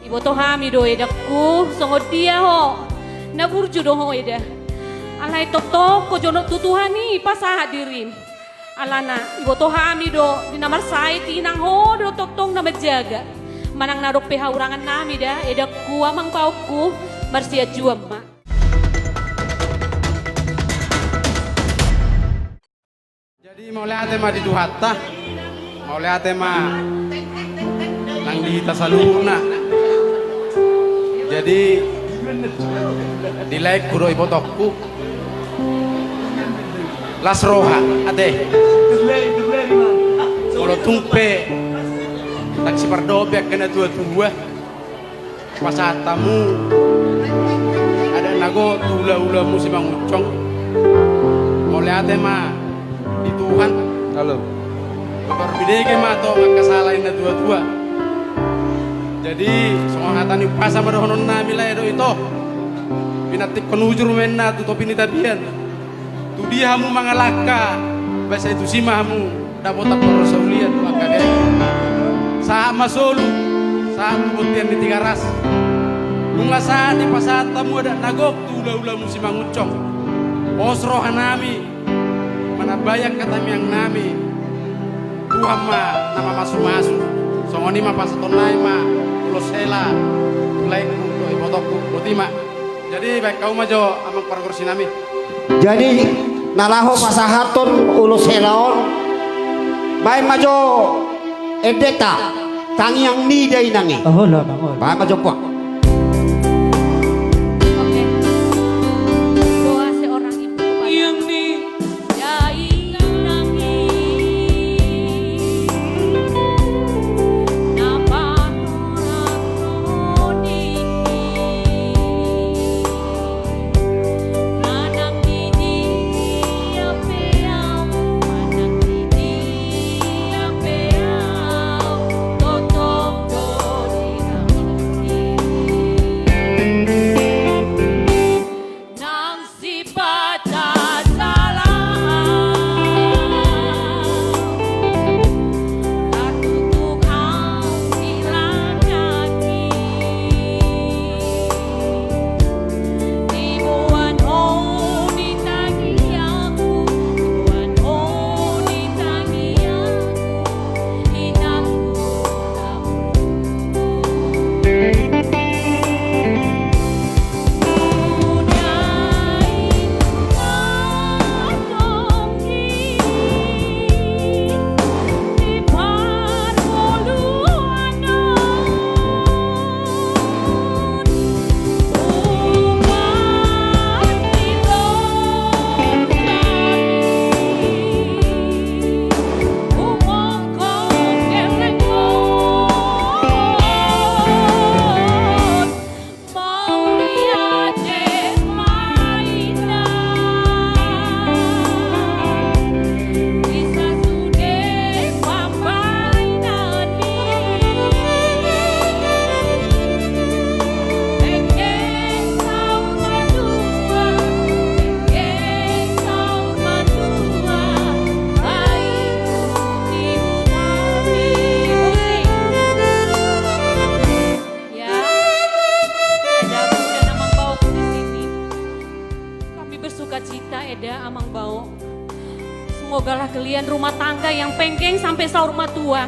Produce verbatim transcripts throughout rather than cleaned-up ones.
Diboto hami do edangku, songon dia ho, na burju do ho eda. Alai tongtong ho jonok tu Tuhan i pasahat dirim. Alana, diboto hami do, di na marsahit i nang ho do tongtong na manjaga. Manang na adong pe hahurangan nami da, edangku, amang baoku, marsianjuan ma. Jadi mauliate ma di Tuhanta, mauliate ma nang di hita saluhutna. Jadi di laengku dohot ibotongku, las roha ate. Molo tung pe ndang sipardope angka na tuatua, pasahat hamu adat na gok tu hulahulamu Simangunsong. Mauliate ma di Tuhan. Halo. Marbinege ma tong angka sala ni na tuatua. Jadi songon hata ni umpasa ma dohonon nami, lae dohot ito. Pinantikhon hujur ma inna tu topi ni tapian. Tu dia hamu mangalangka, asa i tusi ma hamu dapotan parsaulihon tu angka gabe. Sahat ma solu, sahat tu bontean ni Tigaras. Nunga sahat i pasahat hamu adat na gok tu hulahulamu Simangunsong. Pos roha nami manambai angka tangiang nami. Tuhan ma na mamasumasu. Songon i ma pasahaton nami ma ulos hela tu laengku dohot ibotongku. Boti ma. Jadi baen hamu ma jo, amang pargonsi nami. Jadi na laho pasahathon ulos hela on, baen ma jo endenta, Tangiang ni Dainang i. Oho, olo, amang, olo. Baen ma jo, puang. Oke. Doa seorang ibu kepada Tangiang ni Dainang i. Ya, eda, eda, amang baoku di sini. Kami bersukacita, eda, amang bao. Semogalah kalian rumah tangga yang penggeng sampai saur matua.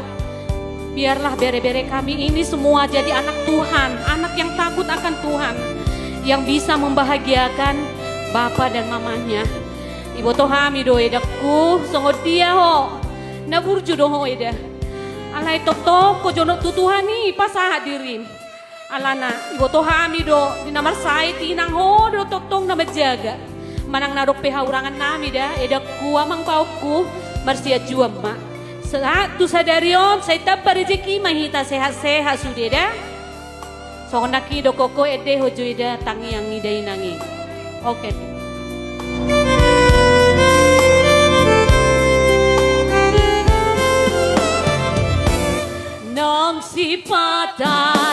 Biarlah bere-bere kami ini semua jadi anak Tuhan, anak yang takut akan Tuhan, yang bisa membahagiakan bapa dan mamanya. Diboto hami do, edangku, songon dia ho, na burju do ho eda. Alai tongtong ho jonok tu Tuhan i pasahat dirim. Alana, diboto hami do, di na marsahit i nang ho do tongtong na manjaga. Manang na adong pe hahurangan nami da, edangku, amang baoku, marsianjuan ma. Sahat tu sadari on, sai tamba rejeki ma hita, sehat-sehat sude da. Songon nangkin i do, koko ende ho jo eda Tangiang ni Dainang i. Oke. Nang sipata